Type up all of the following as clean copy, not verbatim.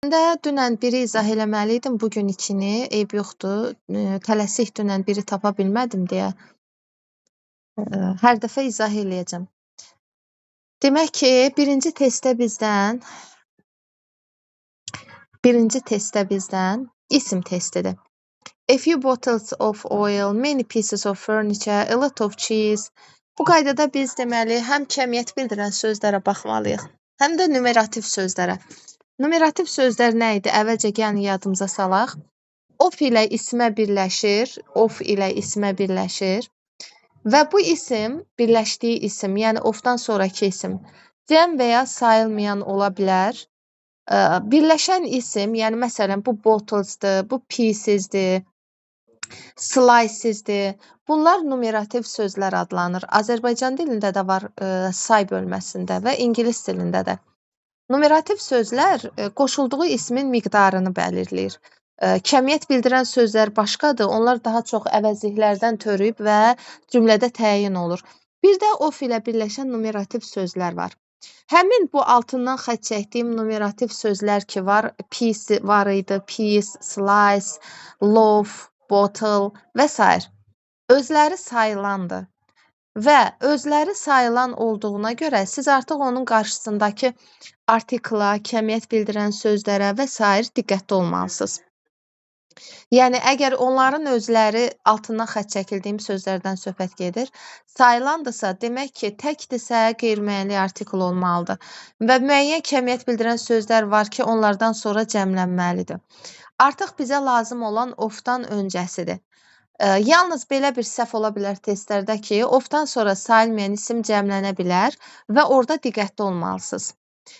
Əslində dünən biri izah eləməli idim, bu gün ikini, eyb yoxdur. Tələsik dünən biri tapa bilmədim deyə hər dəfə izah eləyəcəm. Demək ki, birinci testdə bizdən isim testidir. A few bottles of oil, many pieces of furniture, a lot of cheese. Bu qaydada biz deməli həm kəmiyyət bildirən sözlərə baxmalıyıq, həm də numerativ sözlərə. Numerativ sözlər nə idi? Əvvəlcə gəlin yadımıza salaq. Of ilə ismə birləşir, of ilə ismə birləşir və bu isim, birləşdiyi isim, yəni ofdan sonrakı isim, cəm və ya sayılmayan ola bilər. Birləşən isim, yəni məsələn bu bottles'dır, bu pieces'dir, slices'dir. Bunlar numerativ sözlər adlanır. Azərbaycan dilində də var say bölməsində və ingilis dilində də. Numerativ sözlər qoşulduğu ismin miqdarını bəlirləyir. Kəmiyyət bildirən sözlər başqadır. Onlar daha çox əvəzliklərdən törəyib və cümlədə təyin olur. Bir də of ilə birləşən numerativ sözlər var. Həmin bu altından xətt çəkdiyim numerativ sözlər ki var, piece var idi, piece, slice, loaf, bottle və sair. Özləri sayılandır və özləri sayılan olduğuna görə siz artıq onun qarşısındakı artikla, kəmiyyət bildirən sözlərə və sair diqqətli olmalısınız. Yəni əgər onların özləri, altından xətt çəkildiyim sözlərdən söhbət gedir, sayılandırsa, demək ki, təkdirsə, qeyri-müəyyənlik artikl olmalıdır və müəyyən kəmiyyət bildirən sözlər var ki, onlardan sonra cəmlənməlidir. Artıq bizə lazım olan ofdan öncəsidir. Yalnız belə bir səhv ola bilər testlərdə ki, ofdan sonra sayılmayan isim cəmlənə bilər və orada diqqətli olmalısınız.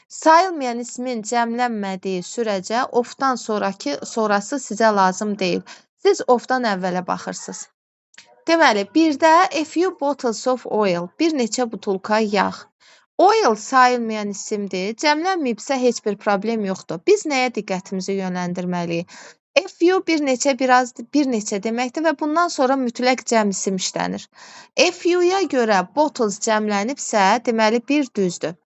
Sayılmayan ismin cəmlənmədiyi sürəcə ofdan sonrakı sonrası sizə lazım deyil. Siz ofdan əvvələ baxırsınız. Deməli, birdə a few bottles of oil, bir neçə butulka yağ. Oil sayılmayan isimdir. Cəmlənməyibsə heç bir problem yoxdur. Biz nəyə diqqətimizi yönləndirməliyik? A few bir neçə, biraz, bir neçə deməkdir və bundan sonra mütləq cəm isim işlənir. A few-ya görə bottles cəmlənibsə, deməli bir düzdür.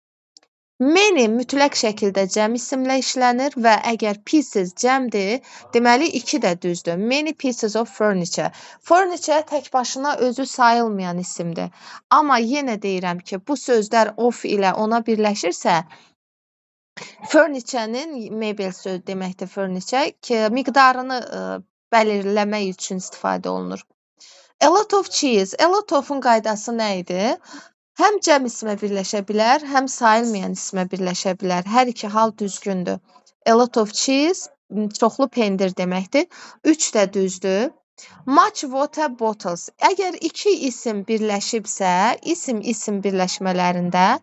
Many mütləq şəkildə cəm isimlə işlənir və əgər pieces cəmdir, deməli 2 də düzdür. Many pieces of furniture. Furniture tək başına özü sayılmayan isimdir. Amma yenə deyirəm ki, bu sözlər of ilə ona birləşirsə, furniture-nin, mebel söz deməkdir furniture, ki, miqdarını belirləmək üçün istifadə olunur. A lot of cheese. A lot of-un qaydası nə idi? Həm cəm ismə birləşə bilər, həm sayılmayan ismə birləşə bilər. Hər iki hal düzgündür. A lot of cheese çoxlu pendir deməkdir. 3 də düzdür. Much water bottles. Əgər iki isim birləşibsə, isim isim birləşmələrində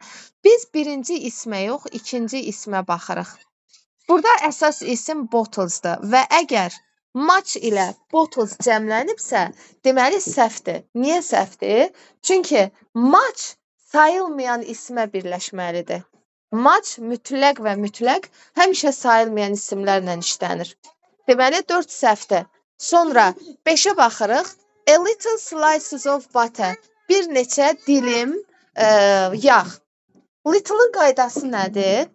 biz birinci ismə yox, ikinci ismə baxırıq. Burada əsas isim bottles'dır və əgər much ilə bottles cəmlənibsə, deməli səhvdir. Niyə səhvdir? Çünki much sayılmayan ismə birləşməlidir. Much mütləq və mütləq həmişə sayılmayan isimlərlə işlənir. Deməli 4 səhvdir. Sonra 5-ə baxırıq. A little slices of butter. Bir neçə dilim yağ. Little'ın qaydası nədir?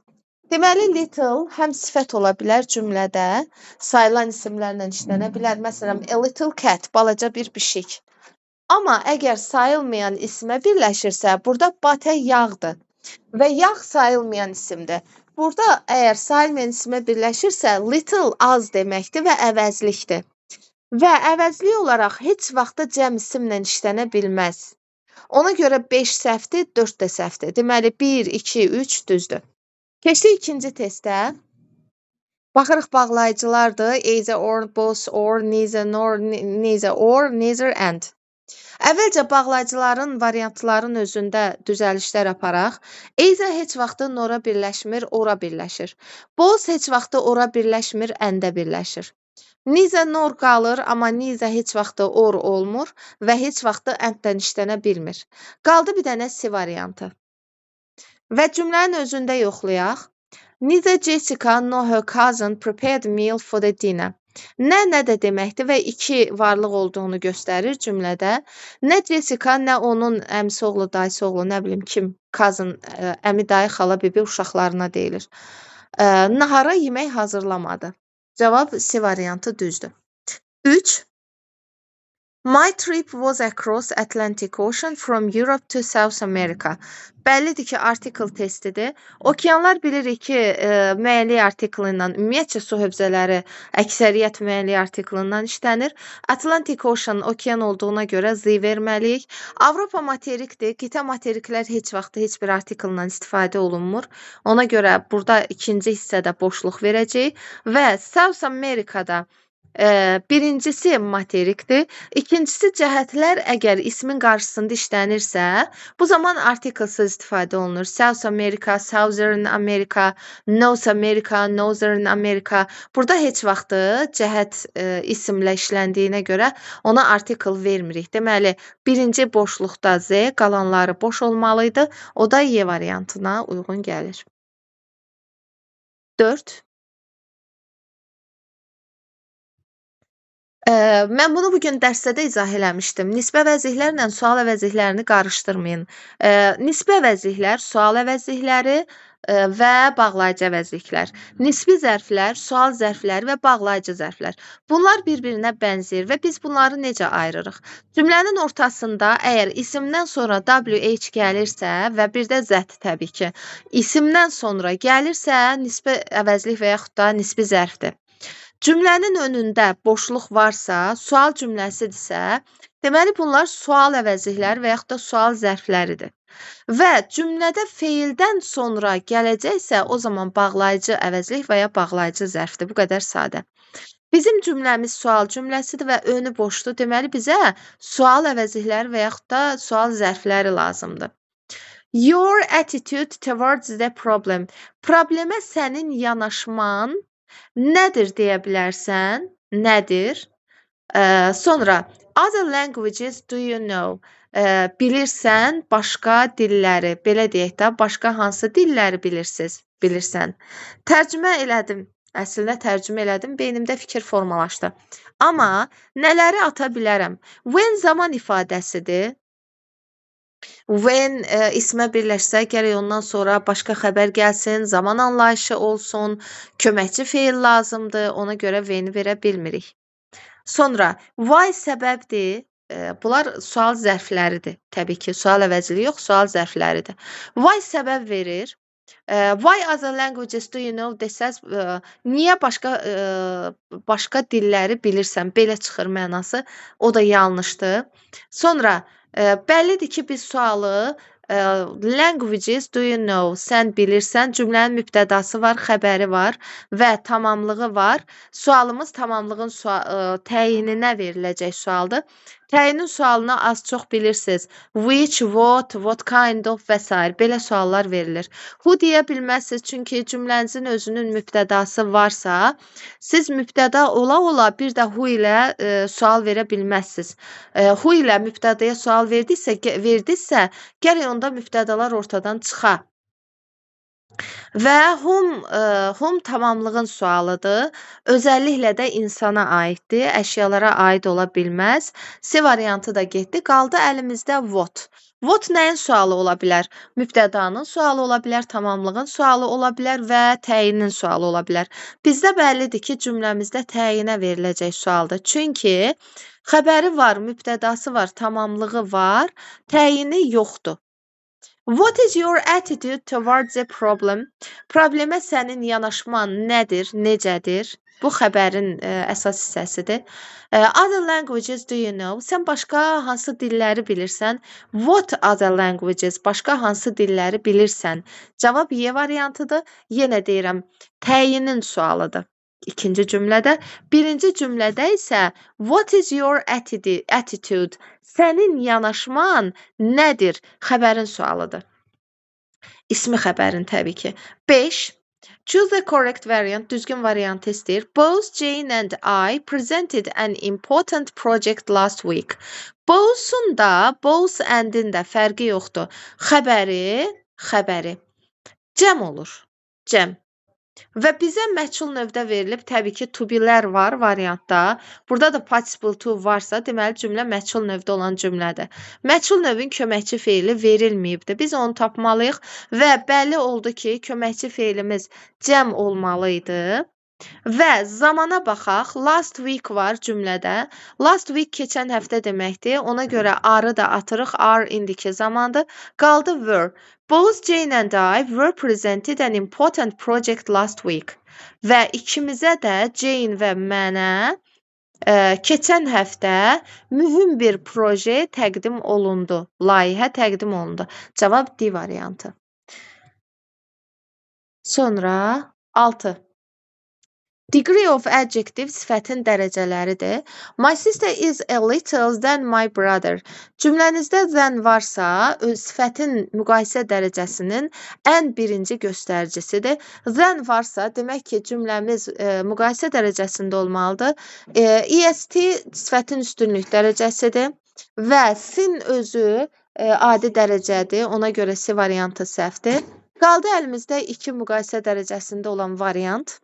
Deməli little həm sifət ola bilər cümlədə, sayılan isimlərlə işlənə bilər. Məsələn, a little cat, balaca bir pişik. Amma əgər sayılmayan ismə birləşirsə, burada butter yağdır və yağ sayılmayan isimdir. Burada əgər sayılmayan ismə birləşirsə, little az deməkdir və əvəzlikdir. Və əvəzlik olaraq heç vaxt da cəm isimlə işlənə bilməz. Ona görə 5 səhvdir, 4 də səhvdir. Deməli 1, 2, 3 düzdür. Keçdik ikinci testə. Baxırıq, bağlayıcılardır. Either or, both or, neither nor, neither or, neither and. Əvvəlcə bağlayıcıların variantların özündə düzəlişlər aparaq. Either heç vaxtı nor-a birləşmir, or-a birləşir. Both heç vaxtı or-a birləşmir, and-ə birləşir. Neither nor qalır, amma neither heç vaxtı or olmur və heç vaxtı and-dən işlənə bilmir. Qaldı bir dənə C variantı. Və cümlənin özündə yoxlayaq. Neither Jessica nor her cousin prepared meal for the dinner. Nə, nə də deməkdir və iki varlıq olduğunu göstərir cümlədə. Nə Jessica, nə onun əmisi oğlu, dayısı oğlu, nə bilim kim, cousin, əmi, dayı, xala, bibi uşaqlarına deyilir. Nahara yemək hazırlamadı. Cavab C variantı düzdür. 3. My trip was across Atlantic Ocean from Europe to South America. Bəllidir ki, article testidir. Okeanlar bilirik ki, müəyyənlik artiklı ilə, ümumiyyətcə su hövzələri əksəriyyət müəyyənlik artiklı ilə işlənir. Atlantic Ocean okean olduğuna görə Z verməliyik. Avropa materikdir. Qitə materiklər heç vaxt heç bir artiklla istifadə olunmur. Ona görə burada ikinci hissədə boşluq verəcəyik və South America'da birincisi materikdir. İkincisi cəhətlər əgər ismin qarşısında işlənirsə, bu zaman artiklsız istifadə olunur. South America, Southern America, North America, Northern America. Burada heç vaxtı cəhət isimlə işləndiyinə görə ona artikl vermirik. Deməli, birinci boşluqda Z, qalanları boş olmalıydı. O da Y variantına uyğun gəlir. 4. Mən bunu bugün dərsdə də izah eləmişdim. Nisbə əvəzliklərlə sual əvəzliklərini qarışdırmayın. Nisbə əvəzliklər, sual əvəzlikləri və bağlayıcı əvəzliklər. Nisbi zərflər, sual zərfləri və bağlayıcı zərflər. Bunlar bir-birinə bənzəyir və biz bunları necə ayırırıq? Cümlənin ortasında əgər isimdən sonra WH gəlirsə və bir də that təbii ki, isimdən sonra gəlirsə nisbə əvəzlik və yaxud da nisbi zərfdir. Cümlənin önündə boşluq varsa, sual cümləsidirsə, deməli bunlar sual əvəzlikləri və yaxud da sual zərfləridir. Və cümlədə feildən sonra gələcəksə, o zaman bağlayıcı əvəzlik və ya bağlayıcı zərfdir. Bu qədər sadə. Bizim cümləmiz sual cümləsidir və önü boşdur. Deməli bizə sual əvəzlikləri və yaxud da sual zərfləri lazımdır. Your attitude towards the problem. Problemə sənin yanaşman nədir deyə bilərsən? Nədir? Sonra other languages do you know? Bilirsən başqa dilləri. Belə deyək də, başqa hansı dilləri bilirsiniz? Bilirsən. Tərcümə elədim. Əslində tərcümə elədim. Beynimdə fikir formalaşdı. Amma nələri ata bilərəm? When zaman ifadəsidir. When ismə birləşsə, gərək ondan sonra başqa xəbər gəlsin, zaman anlayışı olsun, köməkçi feil lazımdır, ona görə when-i verə bilmirik. Sonra why səbəbdir, bunlar sual zərfləridir. Təbii ki, sual əvəzliyi yox, sual zərfləridir. Why səbəb verir. Why other languages do you know desəz, niyə başqa dilləri bilirsən, belə çıxır mənası, o da yanlışdır. Sonra bəllidir ki, biz sualı languages do you know, sən bilirsən, cümlənin mübtədası var, xəbəri var və tamamlığı var. Sualımız tamamlığın təyininə veriləcək sualdır. Təyinin sualına az-çox bilirsiniz. Which, what, what kind of və s. Belə suallar verilir. Who deyə bilməzsiniz, çünki cümlənizin özünün mübtədası varsa, siz mübtəda ola-ola bir də who ilə sual verə bilməzsiniz. Who ilə mübtədaya sual verdiksə, gərək onda mübtədalar ortadan çıxa. Və whom tamamlığın sualıdır. Özəlliklə də insana aiddir, əşyalara aid ola bilməz. C variantı da getdi. Qaldı əlimizdə what. What nəyin sualı ola bilər? Mübtədanın sualı ola bilər, tamamlığın sualı ola bilər və təyinin sualı ola bilər. Bizdə bəllidir ki, cümləmizdə təyinə veriləcək sualdır. Çünki xəbəri var, mübtədası var, tamamlığı var, təyini yoxdur. What is your attitude towards a problem? Problemə sənin yanaşman nədir, necədir? Bu xəbərin əsas hissəsidir. Other languages do you know? Sən başqa hansı dilləri bilirsən? What other languages? Başqa hansı dilləri bilirsən? Cavab Y variantıdır. Yenə deyirəm, təyinin sualıdır. İkinci cümlədə. Birinci cümlədə isə what is your attitude? Sənin yanaşman nədir? Xəbərin sualıdır. İsmi xəbərin təbii ki. 5. Choose the correct variant. Düzgün variantı istəyir. Both Jane and I presented an important project last week. Both'un da, both and'in də fərqi yoxdur. Xəbəri, xəbəri. Cəm olur. Cəm. Və bizə məchul növdə verilib, təbii ki, to be-lər var variantda. Burada da participle to varsa, deməli cümlə məchul növdə olan cümlədir. Məchul növün köməkçi feili verilməyibdir. Biz onu tapmalıyıq və bəlli oldu ki, köməkçi feilimiz cəm olmalı idi. Və zamana baxaq. Last week var cümlədə. Last week keçən həftə deməkdir. Ona görə are-ı da atırıq. Are indiki zamandır. Qaldı were. Both Jane and I were presented an important project last week. Və ikimizə də, Jane və mənə keçən həftə mühüm bir proje təqdim olundu. Layihə təqdim olundu. Cavab D variantı. Sonra 6. Degree of adjective sifətin dərəcələridir. My sister is a little than my brother. Cümlənizdə than varsa, öz sifətin müqayisə dərəcəsinin ən birinci göstəricisidir. Than varsa, demək ki, cümləmiz müqayisə dərəcəsində olmalıdır. EST sifətin üstünlük dərəcəsidir və sin özü adi dərəcədir. Ona görə C variantı səhvdir. Qaldı əlimizdə iki müqayisə dərəcəsində olan variant.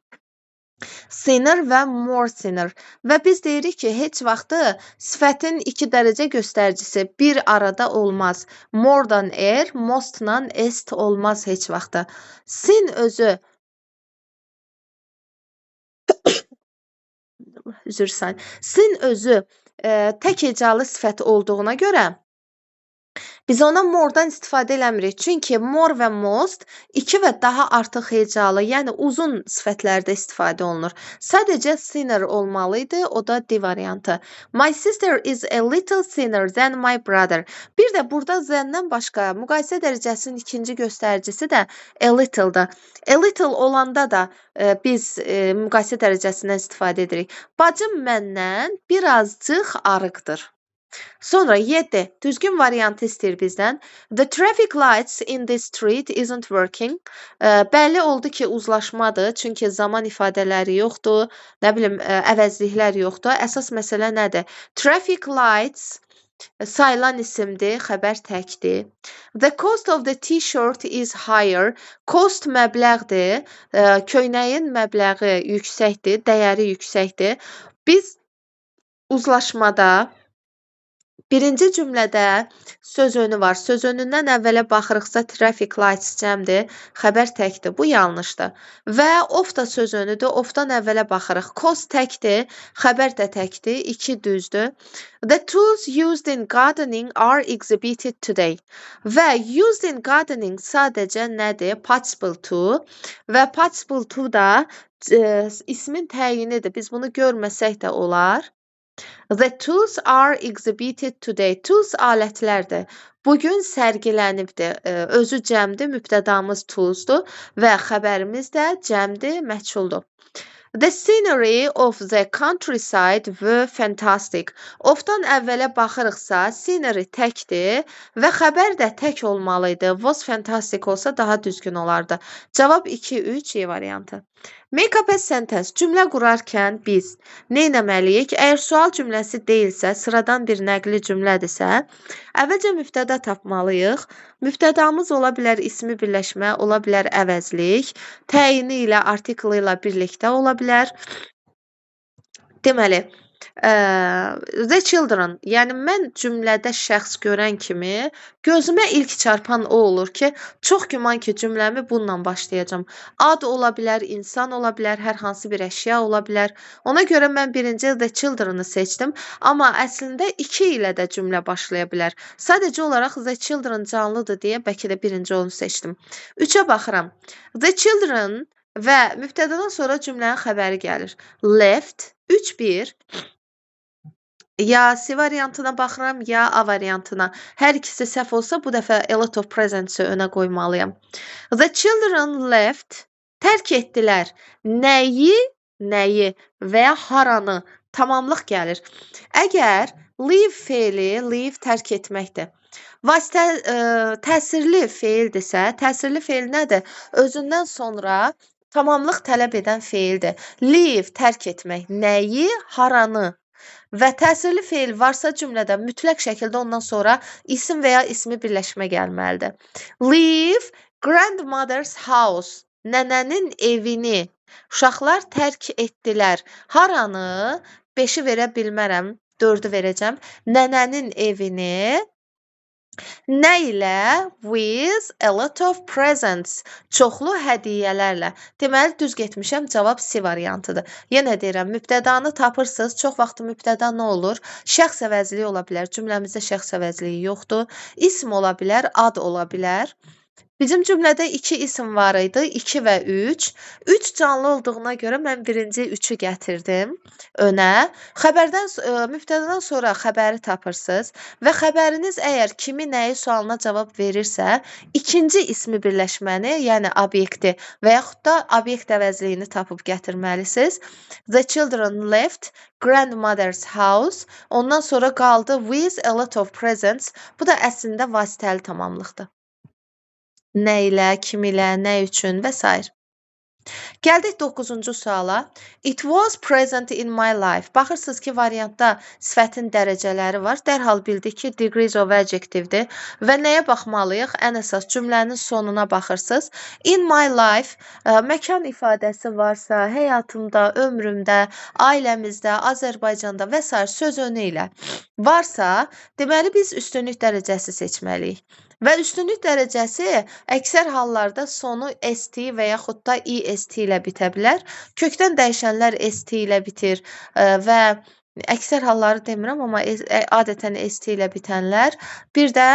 Thinner və more thinner. Və biz deyirik ki, heç vaxtı sifətin iki dərəcə göstəricisi bir arada olmaz. More-dan er, most-la est olmaz heç vaxtı. Sin özü üzr istəyirəm. Sin özü tək hecalı sifət olduğuna görə biz ona more-dan istifadə eləmirik. Çünki more və most iki və daha artıq hecalı, yəni uzun sifətlərdə istifadə olunur. Sadəcə thinner olmalı idi, o da D variantı. My sister is a little thinner than my brother. Bir də burada than-dən başqa müqayisə dərəcəsinin ikinci göstəricisi də a little-dır. A little olanda da biz müqayisə dərəcəsindən istifadə edirik. Bacım məndən birazcıq arıqdır. Sonra 7. Düzgün variantı istəyir bizdən. The traffic lights in this street isn't working. Bəlli oldu ki, uzlaşmadır. Çünki zaman ifadələri yoxdur. Nə bilim, əvəzliklər yoxdur. Əsas məsələ nədir? Traffic lights sayılan isimdir, xəbər təkdir. The cost of the t-shirt is higher. Cost məbləğdir. Köynəyin məbləği yüksəkdir, dəyəri yüksəkdir. Biz uzlaşmada birinci cümlədə söz önü var. Söz önündən əvvələ baxırıqsa traffic lights cəmdir, xəbər təkdir. Bu yanlışdır. Və of da söz önüdür. Ofdan əvvələ baxırıq. Cost təkdir, xəbər də təkdir. 2 düzdür. The tools used in gardening are exhibited today. Və used in gardening sadəcə nədir? Participle to və participle to da ismin təyinidir. Biz bunu görməsək də olar. The tools are exhibited today. Tools alətlərdir. Bugün sərgilənibdir. Özü cəmdir, mübtədamız toolsdur və xəbərimiz də cəmdir, məchuldur. The scenery of the countryside were fantastic. Ofdan əvvələ baxırıqsa, scenery təkdir və xəbər də tək olmalı idi. Was fantastic olsa daha düzgün olardı. Cavab 2, 3, E variantı. Make up a sentence. Cümlə qurarkən biz nə etməliyik? Əgər sual cümləsi deyilsə, sıradan bir nəqli cümlədirsə, əvvəlcə mübtəda tapmalıyıq. Mübtədamız ola bilər ismi birləşmə, ola bilər əvəzlik, təyini ilə, artiklı ilə birlikdə ola bilər. Deməli, the children, yəni mən cümlədə şəxs görən kimi gözümə ilk çarpan o olur ki, çox güman ki, cümləmi bununla başlayacağam. Ad ola bilər, insan ola bilər, hər hansı bir əşya ola bilər. Ona görə mən birinci the children'ı seçdim, amma əslində 2 ilə də cümlə başlaya bilər. Sadəcə olaraq the children canlıdır deyə bəlkə də birinci onu seçdim. 3-ə baxıram. The children və mübtədadan sonra cümlənin xəbəri gəlir. Left, 3-1. Ya C variantına baxıram, ya A variantına. Hər ikisi səhv olsa, bu dəfə a lot of presents-i önə qoymalıyam. The children left, tərk etdilər. Nəyi, nəyi və ya haranı tamamlıq gəlir. Əgər leave feili, leave tərk etməkdir. Vasitə, təsirli feildirsə, təsirli feil nədir? Özündən sonra tamamlıq tələb edən feildir. Leave, tərk etmək. Nəyi, haranı? Və təsirli feil varsa cümlədə mütləq şəkildə ondan sonra isim və ya ismi birləşmə gəlməlidir. Leave grandmother's house. Nənənin evini. Uşaqlar tərk etdilər. Haranı? 5-i verə bilmərəm, 4-ü verəcəm. Nənənin evini nə ilə? With a lot of presents. Çoxlu hədiyyələrlə. Deməli, düz getmişəm, cavab C variantıdır. Yenə deyirəm, mübtədanı tapırsınız. Çox vaxt mübtəda nə olur? Şəxs əvəzliyi ola bilər. Cümləmizdə şəxs əvəzliyi yoxdur. İsm ola bilər, ad ola bilər. Bizim cümlədə 2 isim var idi, 2 və 3. 3 canlı olduğuna görə mən birinci 3-ü gətirdim önə. Xəbərdən, mübtədadan sonra xəbəri tapırsınız və xəbəriniz əgər kimi, nəyi sualına cavab verirsə, ikinci ismi birləşməni, yəni obyekti və yaxud da obyekt əvəzliyini tapıb gətirməlisiniz. The children left grandmother's house. Ondan sonra qaldı with a lot of presents. Bu da əslində vasitəli tamamlıqdır. Nə ilə, kim ilə, nə üçün və s. Gəldik 9-cu suala. It was present in my life. Baxırsınız ki, variantda sifətin dərəcələri var. Dərhal bildik ki, degrees of adjectivedir. Və nəyə baxmalıyıq? Ən əsas cümlənin sonuna baxırsınız. In my life, məkan ifadəsi varsa, həyatımda, ömrümdə, ailəmizdə, Azərbaycanda və s. Söz önü ilə varsa, deməli biz üstünlük dərəcəsi seçməliyik. Və üstünlük dərəcəsi əksər hallarda sonu ST və yaxud da EST ilə bitə bilər. Kökdən dəyişənlər ST ilə bitir və əksər halları demirəm, amma adətən ST ilə bitənlər. Bir də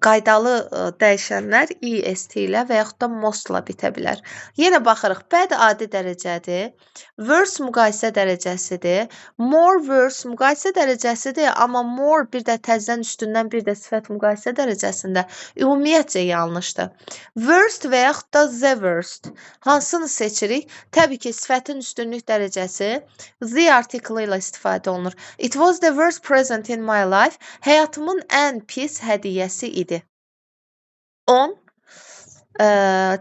qaydalı dəyişənlər EST ilə və yaxud da most-la bitə bilər. Yenə baxırıq, bad adi dərəcədir, worse müqayisə dərəcəsidir, more worse müqayisə dərəcəsidir, amma more bir də təzədən üstündən bir də sifət müqayisə dərəcəsində ümumiyyətcə yanlışdır. Worst və yaxud da the worst. Hansını seçirik? Təbii ki, sifətin üstünlük dərəcəsi the artiklı ilə istifadə olunur. It was the worst present in my life. Həyatımın ən pis hədiyyəsi idi. 10.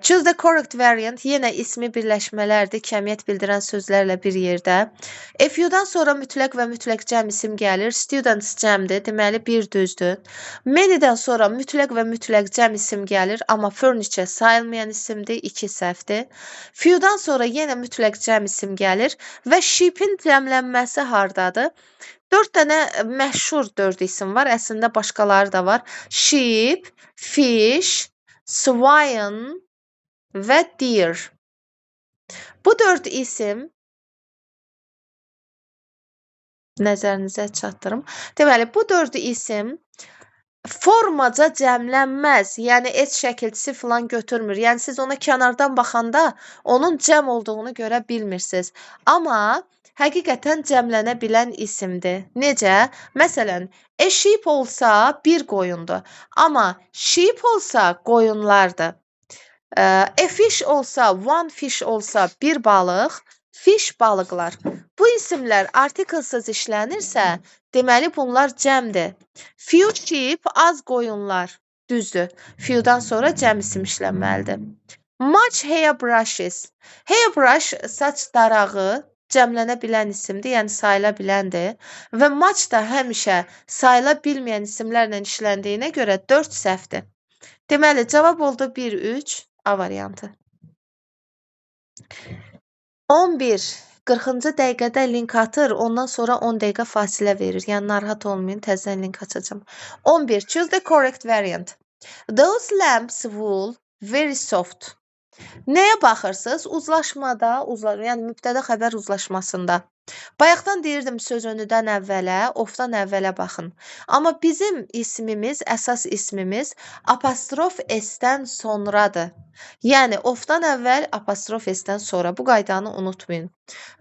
Choose the correct variant. Yenə ismi birləşmələrdir, kəmiyyət bildirən sözlərlə bir yerdə. A few-dan sonra mütləq və mütləq cəm isim gəlir. Students cəmdir, deməli bir düzdür. Many-dən sonra mütləq və mütləq cəm isim gəlir, amma furniture sayılmayan isimdir, 2 səhvdir. Few-dan sonra yenə mütləq cəm isim gəlir və sheep-in cəmlənməsi hardadır? 4 dənə məşhur 4 isim var, əslində başqaları da var. Sheep, fish, swine və deer. Bu 4 isim nəzərinizə çatdırım. Deməli, bu 4 isim formaca cəmlənməz, yəni S şəkilçisi filan götürmür. Yəni siz ona kənardan baxanda onun cəm olduğunu görə bilmirsiniz. Amma həqiqətən cəmlənə bilən isimdir. Necə? Məsələn, a sheep olsa bir qoyundur, amma sheep olsa qoyunlardır. A fish olsa, one fish olsa bir balıq, fish balıqlar. Bu isimlər artiklsız işlənirsə, deməli bunlar cəmdir. Few sheep, az qoyunlar, düzdür. Few-dan sonra cəm isim işlənməlidir. Much hair brushes. Hair brush saç darağı cəmlənə bilən isimdir, yəni sayıla biləndir. Və much da həmişə sayıla bilməyən isimlərlə işləndiyinə görə 4 səhvdir. Deməli, cavab oldu 1, 3, A variantı. 11. 40-cı dəqiqədə link atır, ondan sonra 10 dəqiqə fasilə verir. Yəni, narahat olmayın, təzədən link açacağam. 11. Choose the correct variant. Those lamps wool very soft. Nəyə baxırsınız? Uzlaşmada, yəni mübtəda xəbər uzlaşmasında. Bayaqdan deyirdim söz önüdən əvvələ, ofdan əvvələ baxın. Amma bizim ismimiz, əsas ismimiz apostrof S-dən sonradır. Yəni ofdan əvvəl, apostrof S-dən sonra. Bu qaydanı unutmayın.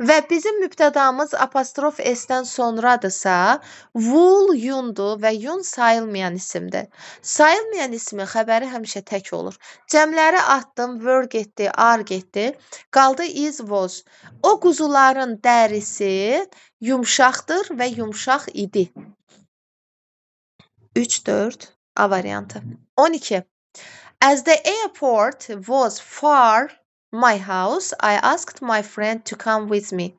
Və bizim mübtədamız apostrof S-dən sonradırsa, wool yundur və yun sayılmayan isimdir. Sayılmayan ismin xəbəri həmişə tək olur. Cəmləri atdım, were getdi, are getdi. Qaldı is, was. O quzuların dərisi yumşaqdır və yumşaq idi. 3, 4, A variantı. 12. As the airport was far my house, I asked my friend to come with me.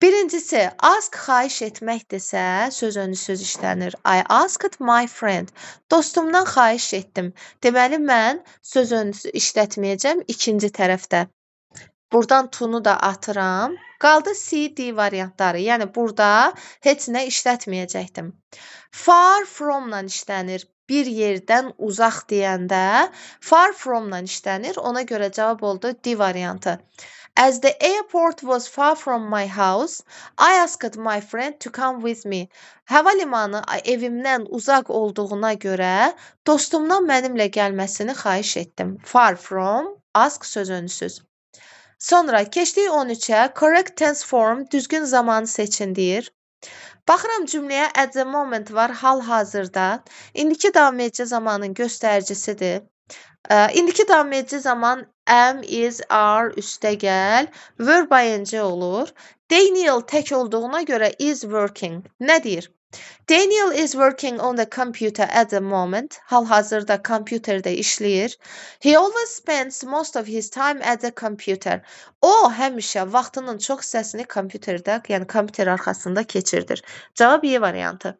Birincisi, ask xahiş etməkdirsə, söz önü söz işlənir. I asked my friend. Dostumdan xahiş etdim. Deməli, mən söz önü işlətməyəcəm ikinci tərəfdə. Buradan to-nu da atıram. Qaldı C, D variantları. Yəni, burada heç nə işlətməyəcəkdim. Far from-la işlənir. Bir yerdən uzaq deyəndə far from-la işlənir. Ona görə cavab oldu D variantı. As the airport was far from my house, I asked my friend to come with me. Hava limanı evimdən uzaq olduğuna görə dostumdan mənimlə gəlməsini xahiş etdim. Far from, ask söz önüsüz. Sonra keçdik 13-ə. Correct tense form, düzgün zamanı seçin deyir. Baxıram cümləyə at the moment var, hal-hazırda. İndiki davam edici zamanın göstəricisidir. İndiki davam edici zaman am, is, are üstə gəl, verb ing olur. Daniel tək olduğuna görə is working. Nə deyir? Daniel is working on the computer at the moment. Hal-hazırda kompüterdə işləyir. He always spends most of his time at the computer. O həmişə vaxtının çox hissəsini kompüterdə, yəni kompüter arxasında keçirdir. Cavab Y variantı.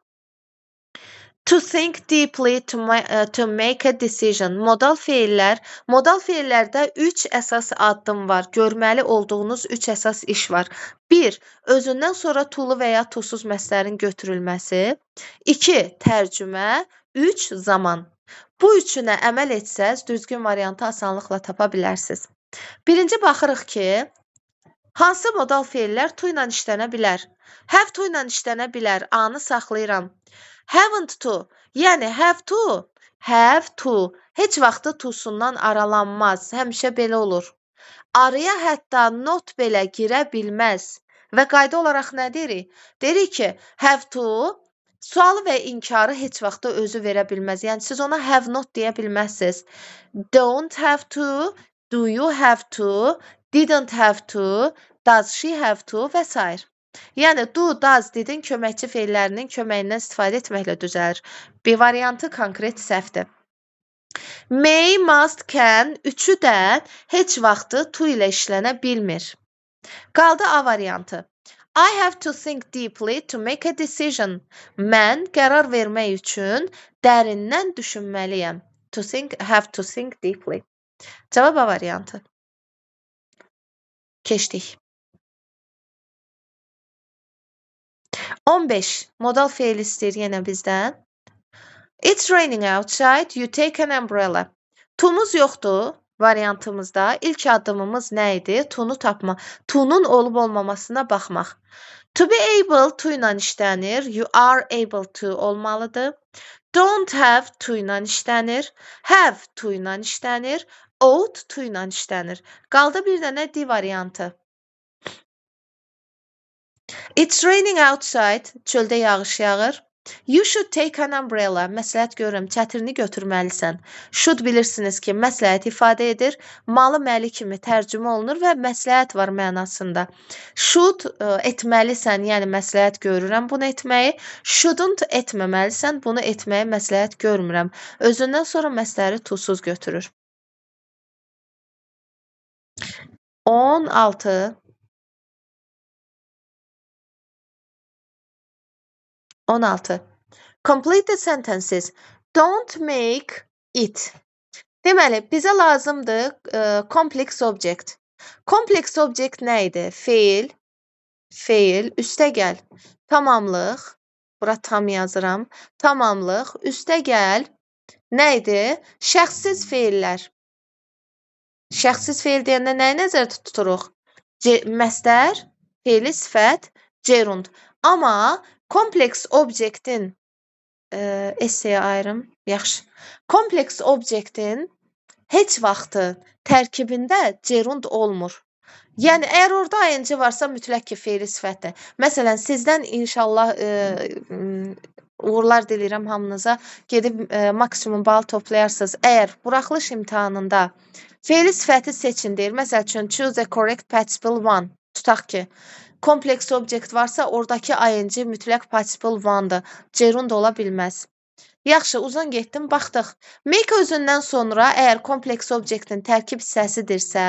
To think deeply to make a decision. Modal feillər. Modal feillərdə 3 əsas addım var. Görməli olduğunuz 3 əsas iş var. 1. Özündən sonra to'lu və ya to'suz məslərin götürülməsi. 2. Tərcümə. 3. Zaman. Bu üçünə əməl etsəz, düzgün variantı asanlıqla tapa bilərsiniz. Birinci baxırıq ki, hansı modal feillər to ilə işlənə bilər? Have to ilə işlənə bilər. A-nı saxlayıram. Haven't to, yəni have to, have to. Heç vaxtı to-sundan aralanmaz. Həmişə belə olur. Araya hətta not belə girə bilməz. Və qayda olaraq nə deyirik? Deyirik ki, have to sualı və inkarı heç vaxtı özü verə bilməz. Yəni siz ona have not deyə bilməzsiniz. Don't have to, do you have to, didn't have to, does she have to və s. Yəni do, does, didin köməkçi feillərinin köməyindən istifadə etməklə düzəlir. B variantı konkret səhvdir. May, must, can üçü də heç vaxtı to ilə işlənə bilmir. Qaldı A variantı. I have to think deeply to make a decision. Mən qərar vermək üçün dərindən düşünməliyəm. To think, have to think deeply. Cavab A variantı. Keçdik. 15. Modal feil istəyir yenə bizdən. It's raining outside. You take an umbrella. To'muz yoxdur variantımızda. İlk addımımız nə idi? To'nu tapma. To'nun olub olmamasına baxmaq. To be able to ilə işlənir. You are able to olmalıdır. Don't have to ilə işlənir. Have to ilə işlənir. Ought to ilə işlənir. Qaldı bir dənə D variantı. It's raining outside. Çöldə yağış yağır. You should take an umbrella. Məsləhət görürəm, çətrini götürməlisən. Should bilirsiniz ki, məsləhət ifadə edir. Malı məli kimi tərcümə olunur və məsləhət var mənasında. Should etməlisən, yəni məsləhət görürəm bunu etməyi. Shouldn't etməməlisən, bunu etməyi məsləhət görmürəm. Özündən sonra məsləri tuzsuz götürür. 16. 16. Complete the sentences. Don't make it. Deməli, bizə lazımdır complex object. Complex object nə idi? Feil, feil, üstə gəl. Tamamlıq, bura tam yazıram. Tamamlıq, üstə gəl. Nə idi? Şəxssiz feillər. Şəxssiz feil deyəndə nəyi nəzərdə tuturuq? Məstər, feili sifət, gerund. Amma kompleks obyektin S-yə ayırım. Yaxşı. Kompleks obyektin heç vaxtı tərkibində gerund olmur. Yəni, əgər orada ing varsa, mütləq ki, feili sifətdir. Məsələn, sizdən inşallah uğurlar diləyirəm hamınıza. Gedib maksimum bal toplayarsınız. Əgər buraxılış imtahanında feili sifəti seçin deyir. Məsəl üçün, choose a correct participle one. Tutaq ki, kompleks obyekt varsa, oradakı ing mütləq participle one-dır. Gerund ola bilməz. Yaxşı, uzun getdim, baxdıq. Make özündən sonra əgər kompleks obyektin tərkib hissəsidirsə,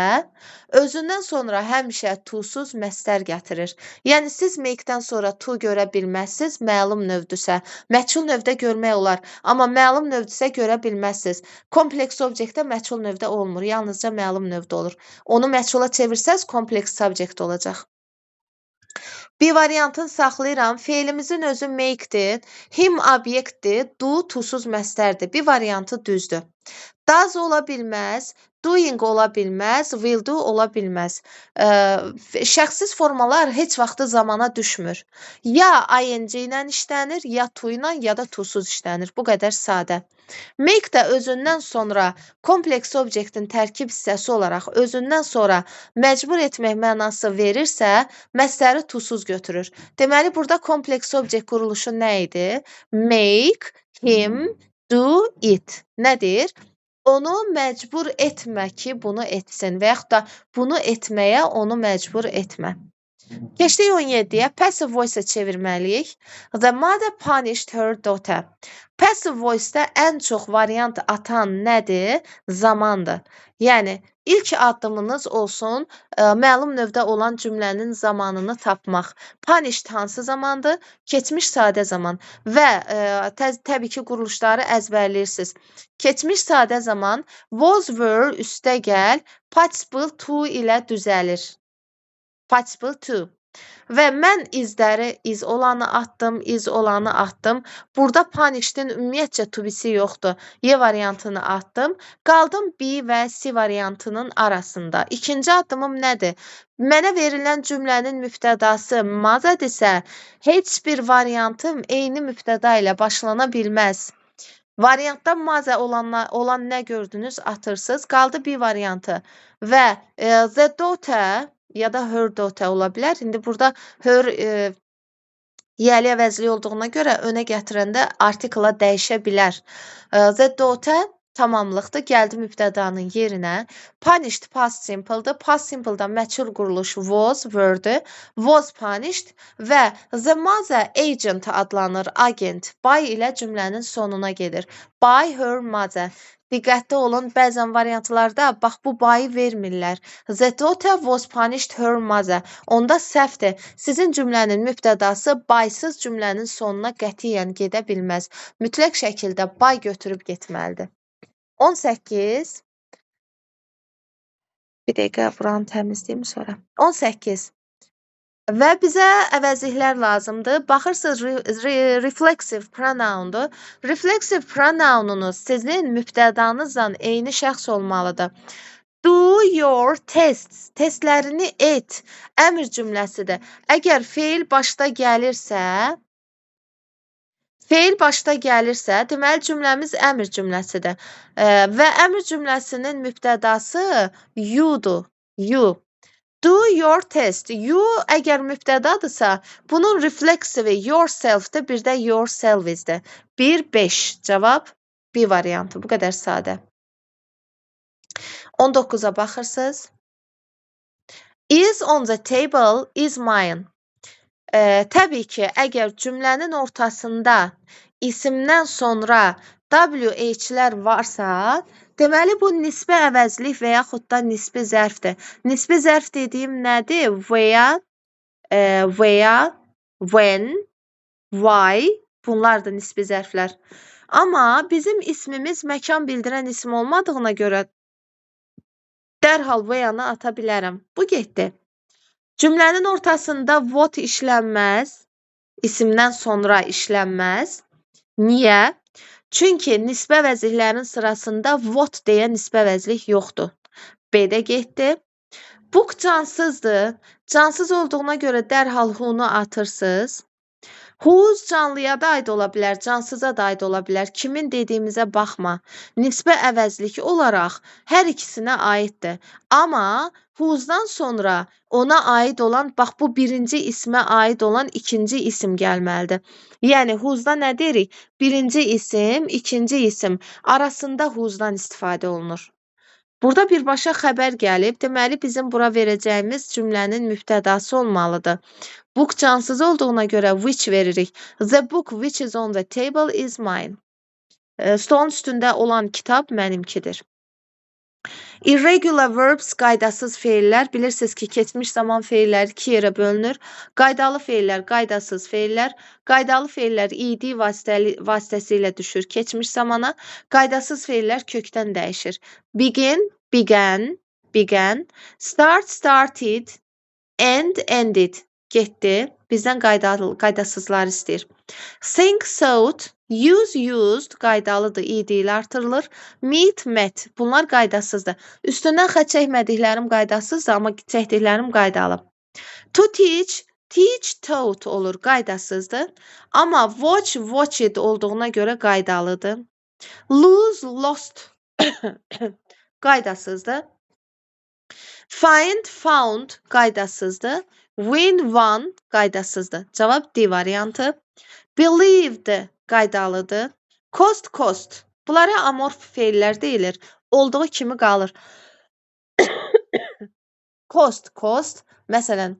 özündən sonra həmişə to-suz məstər gətirir. Yəni siz make-dən sonra to görə bilməzsiniz, məlum növdürsə. Məchul növdə görmək olar, amma məlum növdürsə görə bilməzsiniz. Kompleks obyektdə məchul növdə olmur, yalnızca məlum növdə olur. Onu məchula çevirsəz kompleks subject olacaq. B variantını saxlayıram. Fe'limizin özü make-dir, him obyektdir, do to-suz məstərdir. B variantı düzdür. Does ola bilməz, doing ola bilməz, will do ola bilməz. Şəxssiz formalar heç vaxtı zamana düşmür. Ya ing ilə işlənir, ya to ilə, ya da to-suz işlənir. Bu qədər sadə. Make də özündən sonra kompleks obyektin tərkib hissəsi olaraq özündən sonra məcbur etmək mənası verirsə, məstəri to-suz götürür. Deməli, burada kompleks obyekt quruluşu nə idi? Make him do it. Nədir? Onu məcbur etmə ki, bunu etsin və yaxud da bunu etməyə onu məcbur etmə. Keçdik 17-yə. Passive voice-a çevirməliyik. The mother punished her daughter. Passive voice-da ən çox variant atan nədir? Zamandır. Yəni, ilk addımınız olsun, məlum növdə olan cümlənin zamanını tapmaq. Punished hansı zamandır? Keçmiş sadə zaman. Və təbii ki, quruluşları əzbərləyirsiniz. Keçmiş sadə zaman was, were üstə gəl, participle to ilə düzəlir. Participle to. Və mən izləri, iz olanı atdım, iz olanı atdım. Burada punished'in ümumiyyətcə to be-si yoxdur. Y variantını atdım. Qaldım B və C variantının arasında. İkinci addımım nədir? Mənə verilən cümlənin mübtədası mother'dirsə, heç bir variantım eyni mübtəda ilə başlana bilməz. Variantda mother olan nə gördünüz? Atırsınız. Qaldı B variantı. Və the daughter ya da her daughter ola bilər. İndi burada her yiyəli əvəzli olduğuna görə önə gətirəndə artikla dəyişə bilər. The daughter tamamlıqdır. Gəldi mübtədanın yerinə. Punished past simple'dır. Past simple'da məchul quruluş was, were'dir. Was punished və the mother agent adlanır. Agent. By ilə cümlənin sonuna gedir. By her mother. Diqqətli olun, bəzən variantlarda bax bu by-ı vermirlər. The daughter was punished her mother. Onda səhvdir. Sizin cümlənin mübtədası by-sız cümlənin sonuna qətiyyən gedə bilməz. Mütləq şəkildə by götürüb getməlidir. 18. Bir dəqiqə buranı təmizləyim sonra. 18. Və bizə əvəzliklər lazımdır. Baxırsınız, reflexive pronoundur. Reflexive pronoununuz sizin mübtədanızla eyni şəxs olmalıdır. Do your tests. Testlərini et. Əmr cümləsidir. Əgər feil başda gəlirsə, feil başda gəlirsə, deməli cümləmiz əmr cümləsidir. Və əmr cümləsinin mübtədası you-dur. You. Do your test. You əgər mübtədadırsa, bunun reflexivi yourself-dir, bir də yourselves-dir. 1, 5. Cavab B variantı. Bu qədər sadə. 19-a baxırsınız. Is on the table is mine. Təbii ki, əgər cümlənin ortasında isimdən sonra W-H-lər varsa, deməli bu nisbi əvəzlik və yaxud da nisbi zərfdir. Nisbi zərf dediyim nədir? Where, when, why, bunlar da nisbi zərflər. Amma bizim ismimiz məkan bildirən isim olmadığına görə dərhal where-nı ata bilərəm. Bu getdi. Cümlənin ortasında what işlənməz, isimdən sonra işlənməz. Niyə? Çünki nisbə əvəzliklərin sırasında what deyə nisbə əvəzlik yoxdur. B-də getdi. Book cansızdır. Cansız olduğuna görə dərhal who-nu atırsınız. Whose canlıya da aid ola bilər, cansıza da aid ola bilər. Kimin dediyimizə baxma. Nisbə əvəzlik olaraq hər ikisinə aiddir. Amma whose-dan sonra ona aid olan, bax bu birinci ismə aid olan ikinci isim gəlməlidir. Yəni whose-da nə deyirik? Birinci isim, ikinci isim arasında whose-dan istifadə olunur. Burada birbaşa xəbər gəlib, deməli bizim bura verəcəyimiz cümlənin mübtədası olmalıdır. Book cansız olduğuna görə which veririk. The book which is on the table is mine. Stolun üstündə olan kitab mənimkidir. Irregular verbs, qaydasız feillər. Bilirsiniz ki, keçmiş zaman feilləri iki yerə bölünür. Qaydalı feillər, qaydasız feillər. Qaydalı feillər ed vasitəsilə düşür keçmiş zamana. Qaydasız feillər kökdən dəyişir. Begin, began, began. Start, started. End, ended. Getdi. Bizdən qaydasızlar istəyir. Think, thought. Use, used qaydalıdır, ed ilə artırılır. Meet, met. Bunlar qaydasızdır. Üstündən xətt çəkmədiklərim qaydasızdır, amma çəkdiklərim qaydalı. To teach, teach, taught olur, qaydasızdır. Amma watch, watched olduğuna görə qaydalıdır. Lose, lost qaydasızdır. Find, found qaydasızdır. Win, won qaydasızdır. Cavab D variantı. Believed qaydalıdır. Cost, cost. Bunlara amorf feillər deyilir. Olduğu kimi qalır. Cost, cost. Məsələn,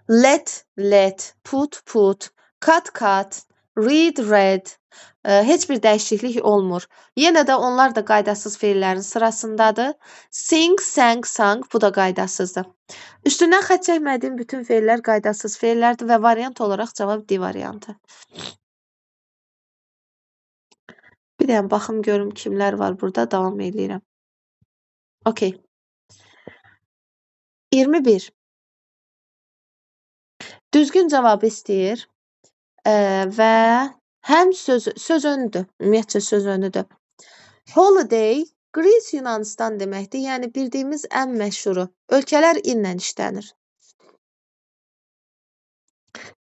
let, let, put, put, cut, cut, read, read. Heç bir dəyişiklik olmur. Yenə də onlar da qaydasız feillərin sırasındadır. Sing, sang, sung. Bu da qaydasızdır. Üstündən xətt çəkmədiyim bütün feillər qaydasız feillərdir və variant olaraq cavab D variantı. Bir dənə baxım görüm kimlər var burada. Davam eləyirəm. Okay. 21. Düzgün cavabı istəyir və həm söz önüdür. Ümumiyyətcə söz önüdür. Holiday, Greece Yunanistan deməkdir. Yəni bildiyimiz ən məşhuru. Ölkələr inlə işlənir.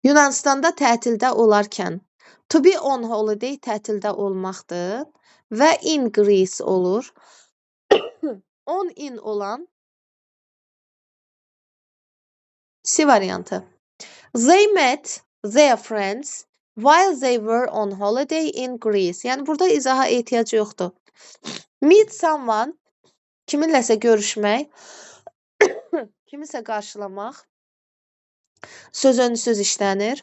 Yunanistanda tətildə olarkən. To be on holiday tətildə olmaqdır və in Greece olur. On in olan C variantı. They met their friends while they were on holiday in Greece. Yəni burada izaha ehtiyac yoxdur. Meet someone, kiminləsə görüşmək, kimisə qarşılamaq, söz önü söz işlənir.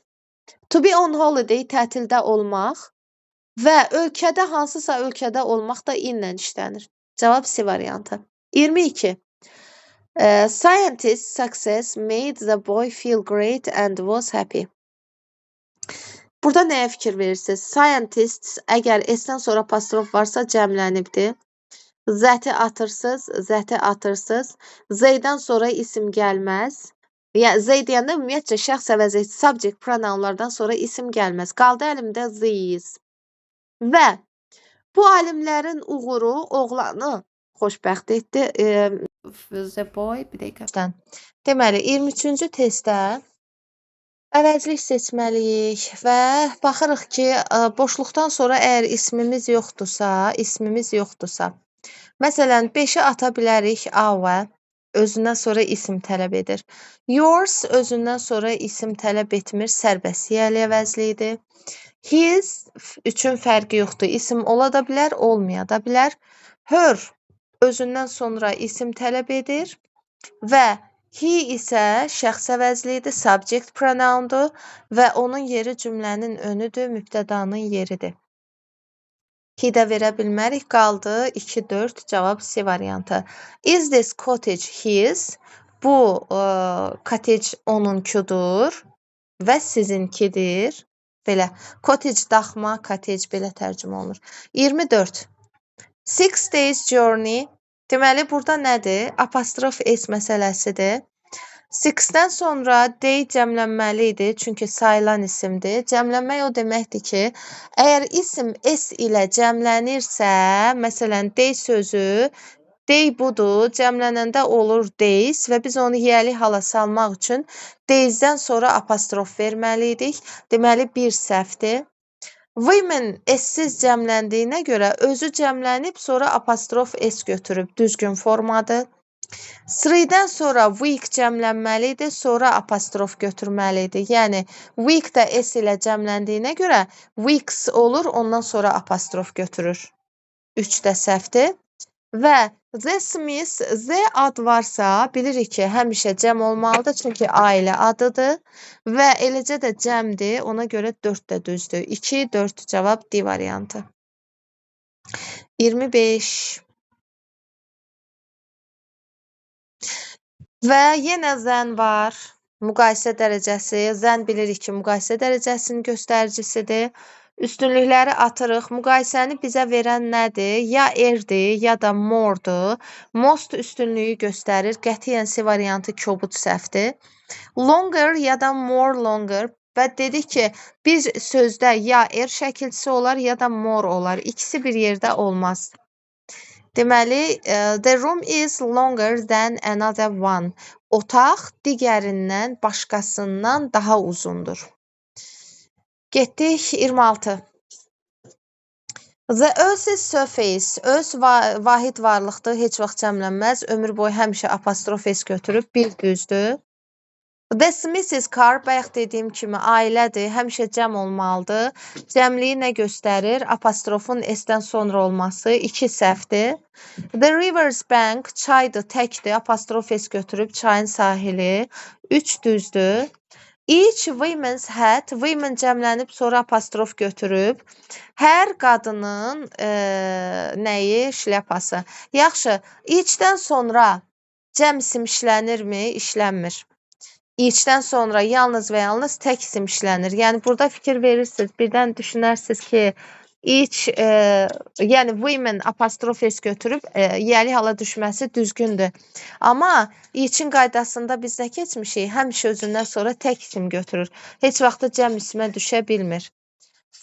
To be on holiday, tətildə olmaq və ölkədə, hansısa ölkədə olmaq da inlə işlənir. Cavab C variantı. 22. Scientist success made the boy feel great and was happy. Burada nəyə fikir verirsiniz? Scientists, əgər S-dən sonra apostrof varsa cəmlənibdir. That-i atırsınız, that-i atırsınız. Z-dən sonra isim gəlməz. Yəni, Z deyəndə ümumiyyətcə şəxs əvəzi subject pronounlardan sonra isim gəlməz. Qaldı əlimdə these. Və bu alimlərin uğuru oğlanı xoşbəxt etdi. The boy, bir dəqiqə. Deməli, 23-cü testdə əvəzlik seçməliyik və baxırıq ki, boşluqdan sonra əgər ismimiz yoxdursa, məsələn, 5-i ata bilərik our, özündən sonra isim tələb edir. Yours özündən sonra isim tələb etmir, sərbəst yiyəli əvəzliyidir. His üçün fərqi yoxdur, isim ola da bilər, olmaya da bilər. Her özündən sonra isim tələb edir və he isə şəxs əvəzliyidir, subject pronoundur və onun yeri cümlənin önüdür, mübtədanın yeridir. He də verə bilmərik, qaldı 2, 4, cavab C variantı. Is this cottage his? Bu cottage onunkudur və sizinkidir. Belə, cottage daxma, cottage belə tərcümə olunur. 24. 6 days journey. Deməli, burada nədir? Apostrof S məsələsidir. 6-dən sonra day cəmlənməli idi, çünki sayılan isimdir. Cəmlənmək o deməkdir ki, əgər isim S ilə cəmlənirsə, məsələn, day sözü, day budur, cəmlənəndə olur days və biz onu yiyəli hala salmaq üçün days-dən sonra apostrof verməli idik. Deməli, bir səhvdir. Women S-siz cəmləndiyinə görə özü cəmlənib, sonra apostrof S götürüb, düzgün formadır. 3-dən sonra week cəmlənməli idi, sonra apostrof götürməli idi. Yəni, week də S ilə cəmləndiyinə görə weeks olur, ondan sonra apostrof götürür. 3 də səhvdir. Və The Smiths, Z ad varsa, bilirik ki, həmişə cəm olmalıdır, çünki ailə adıdır və eləcə də cəmdir, ona görə 4 də düzdür. 2, 4 cavab D variantı. 25. Və yenə than var. Müqayisə dərəcəsi. Than bilirik ki, müqayisə dərəcəsinin göstəricisidir. Üstünlükləri atırıq. Müqayisəni bizə verən nədir? Ya erdir, ya da more'dur. Most üstünlüyü göstərir. Qətiyyən C variantı kobud səhvdir. Longer ya da more longer. Və dedik ki, bir sözdə ya er şəkilçisi olar, ya da more olar. İkisi bir yerdə olmaz. Deməli, the room is longer than another one. Otaq digərindən, başqasından daha uzundur. Getdik 26. The Earth's surface. Earth vahid varlıqdır, heç vaxt cəmlənməz. Ömür boyu həmişə apostrof s götürüb, bir düzdür. The Smiths car, bayaq dediyim kimi ailədir, həmişə cəm olmalıdır. Cəmliyi nə göstərir? Apostrofun s-dən sonra olması, iki səhvdir. The river's bank, çaydır, təkdir, apostrof s götürüb, çayın sahili, 3 düzdür. Each women's hat, women cəmlənib, sonra apostrof götürüb. Hər qadının nəyi? Şlyapası. Yaxşı, each-dən sonra cəm isim işlənirmi? İşlənmir. Each-dən sonra yalnız və yalnız tək isim işlənir. Yəni, burada fikir verirsiniz, birdən düşünərsiniz ki, each, yəni women apostrof s götürüb, yəli hala düşməsi düzgündür. Amma each-in qaydasında biz nə keçmişik? Həmişə özündən sonra tək isim götürür. Heç vaxt da cəm isimə düşə bilmir.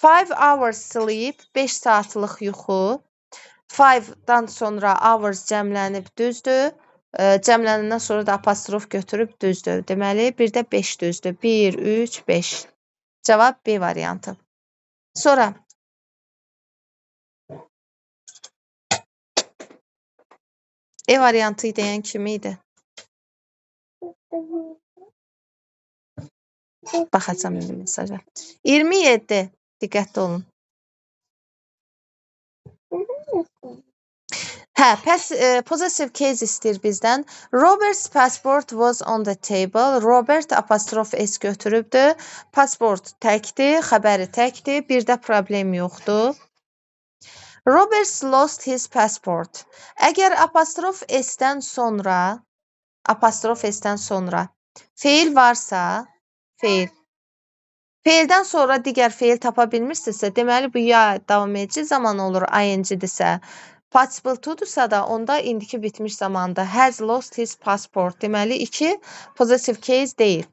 5 hours sleep, 5 saatlıq yuxu. 5-dan sonra hours cəmlənib düzdür. Cəmlənəndən sonra da apostrof götürüb düzdür. Deməli, bir də 5 düzdür. 1, 3, 5. Cavab B variantı. Sonra E variantı deyən kim idi? Baxacağam indi mesaja. 27. Diqqətli olun. Hə, pəs possessive case istəyir bizdən. Robert's passport was on the table. Robert apostrof s götürübdür. Passport təkdir, xəbəri təkdir. Bir də problem yoxdur. Roberts lost his passport. Əgər apostrof s-dən sonra, apostrof s-dən sonra feil varsa, feil. Feildən sonra digər feil tapa bilmirsinizsə, deməli bu ya davam edici zaman olur, ing-dirsə. Participle to-dursa da onda indiki bitmiş zamanda has lost his passport. Deməli 2 possessive case deyil.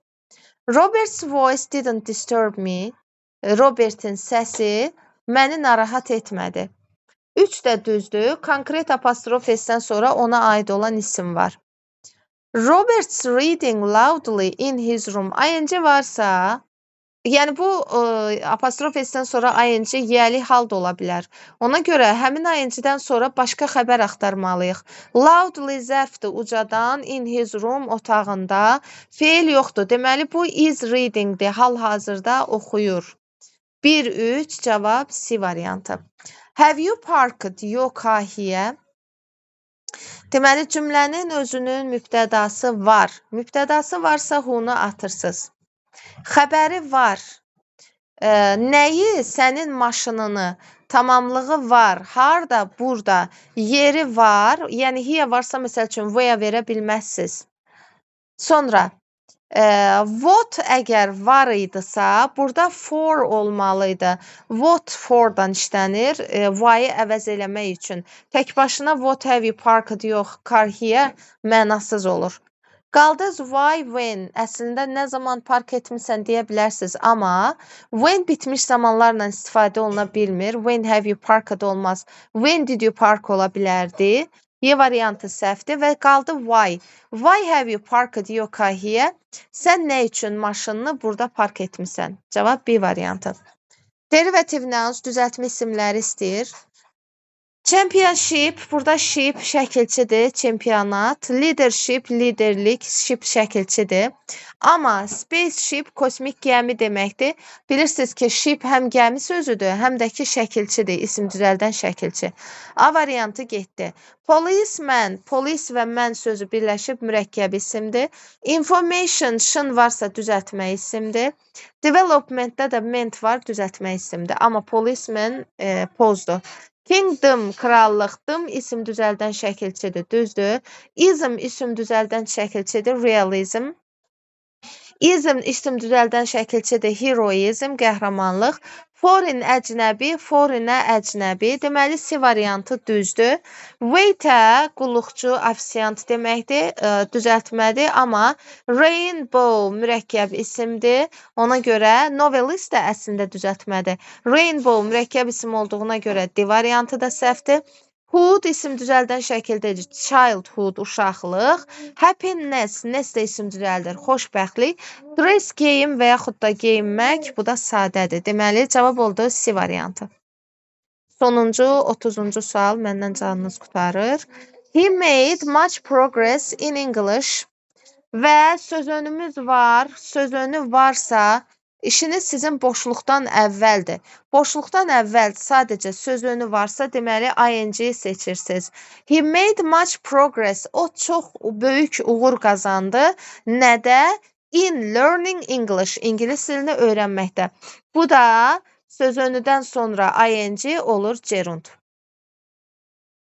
Robert's voice didn't disturb me. Robert'in səsi məni narahat etmədi. 3 də düzdür. Konkret apostrof s-dən sonra ona aid olan isim var. Robert's reading loudly in his room. Ing varsa, yəni bu apostrof s-dən sonra ing yəli hal da ola bilər. Ona görə həmin ing-dən sonra başqa xəbər axtarmalıyıq. Loudly zərfdir ucadan, in his room otağında. Feil yoxdur. Deməli bu is readingdir. Hal-hazırda oxuyur. 1, 3 cavab C variantı. Have you parked your car here? Deməli cümlənin özünün mübtədası var. Mübtədası varsa who-nu atırsınız. Xəbəri var. Nəyi? Sənin maşınını. Tamamlığı var. Harda? Burada. Yeri var. Yəni here varsa məsəl üçün where verə bilməzsiniz. Sonra what əgər var idisə, burada for olmalıydı. What for-dan işlənir, why-ı əvəz eləmək üçün. Tək başına what have you parked yox, car here mənasız olur. Qaldı why, when. Əslində nə zaman park etmisən deyə bilərsiniz, amma when bitmiş zamanlarla istifadə oluna bilmir. When have you parked olmaz. When did you park ola bilərdi. Y variantı səhvdir və qaldı why. Why have you parked your car here? Sən nə üçün maşınını burada park etmisən? Cavab B variantı. Derivative nouns düzəltmə isimləri istəyir. Championship, burada ship şəkilçidir, çempionat. Leadership, liderlik, ship şəkilçidir. Amma spaceship kosmik gəmi deməkdir. Bilirsiniz ki, ship həm gəmi sözüdür, həm də ki şəkilçidir, isim düzəldən şəkilçi. A variantı getdi. Policeman, polis və man sözü birləşib mürəkkəb isimdir. Information, şın varsa düzəltmə isimdir. Developmentdə də ment var, düzəltmə isimdir. Amma policeman pozdur. Kingdom, krallıq, dım isim düzəldən şəkilçidir, düzdür. Ism isim düzəldən şəkilçidir, realism. Ism isim düzəldən şəkilçidir, heroism, qəhrəmanlıq. Foreign əcnəbi, foreignə əcnəbi. Deməli, C variantı düzdür. Waiter qulluqçu, ofisiant deməkdir, düzəltmədir, amma rainbow mürəkkəb isimdir. Ona görə novelist də əslində düzəltmədir. Rainbow mürəkkəb isim olduğuna görə D variantı da səhvdir. Hood isim düzəldən şəkildə childhood, uşaqlıq. Happiness, ness də isim düzəldir, xoşbəxtlik. Dress, geyim və yaxud da geyinmək, bu da sadədir. Deməli, cavab oldu C variantı. Sonuncu, 30-cu sual, məndən canınız qurtarır. He made much progress in English. Və sözönümüz var. Sözönü varsa, işiniz sizin boşluqdan əvvəldir. Boşluqdan əvvəl sadəcə sözönü varsa, deməli, ing seçirsiniz. He made much progress. O çox böyük uğur qazandı. Nədə? In learning English. İngilis dilini öyrənməkdə. Bu da sözönüdən sonra ing olur gerund.